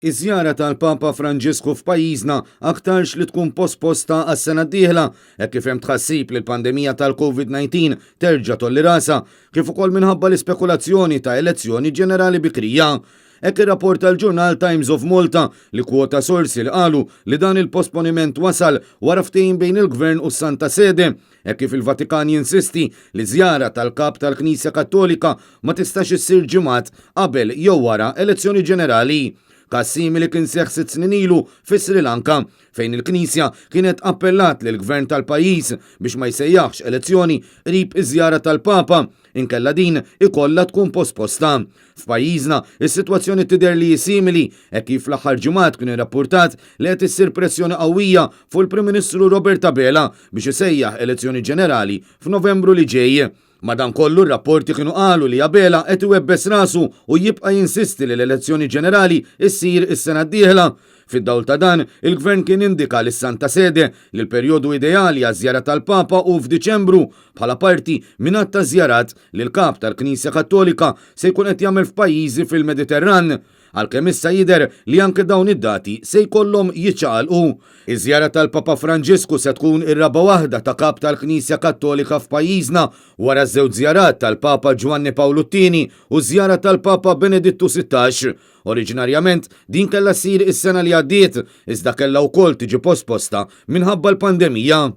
Iż-żjara tal-Papa Franġisku f'pajjiżna aktarx li tkun posposta għas-sena d-dieħla hekk kif hemm tħassib li l-pandemija tal-COVID-19 terġa' tgħolli rasha, kif ukoll minħabba l-ispekulazzjoni ta' elezzjoni ġenerali bikrija. Hekk irrapporta l-ġurnal Times of Malta li kwota sorsi li qalu li dan il-posponiment wasal wara ftehim bejn il-Gvern u s-Santa Sede, hekk kif il-Vatikan jinsisti li żjara tal-Kap tal-Knisja Kattolika ma tistax issir ġimgħat qabel jew wara elezzjoni ġenerali. Każ simili kien seħħ sitt snin ilu fi Sri Lanka, fejn il-Knisja kienet appellat lill-Gvern tal-pajjiż biex ma jsejjaħx elezzjoni qrib iż-żjara tal-Papa, inkella din ikollha tkun posposta. F'pajjiżna, is-sitwazzjoni tidher li hi simili, hekk kif fl-aħħar ġimgħat kien irrappurtat li qed issir pressjoni qawwija fuq il-Prim Ministru Robert Abela biex isejjaħ elezzjoni ġenerali f'Novembru li ġej. Madankollu r-rapporti kienu qalu li Abela qed iwebbes rasu u jibqa' jinsisti li l-elezzjoni ġenerali ssir is-sena d-dieħla. Fid-dawl ta' dan, il-Gvern kien indika lis-Santa Sede li l-perjodu ideali għaż-żjara tal-Papa hu f'Diċembru, bħala parti minn għadd ta' żjarat li l-Kap tal-Knisja Kattolika se jkun qed jagħmel f'pajjiżi fil-Mediterran, għalkemm issa jidher li anke dawn id-dati se jkollhom jiċċaqalqu. Iż-żjara tal-Papa Franġisku se tkun ir-raba' waħda ta' Kap tal-Knisja Kattolika f'pajjiżna wara ż-żewġ żjarat tal-Papa Ġwanni Pawlu t-Tieni u ż-żjara tal-Papa Benedittu 16. Oriġinarjament din kellha ssir is-sena li għaddiet, iżda kellha wkoll tiġi posposta minħabba l-pandemija.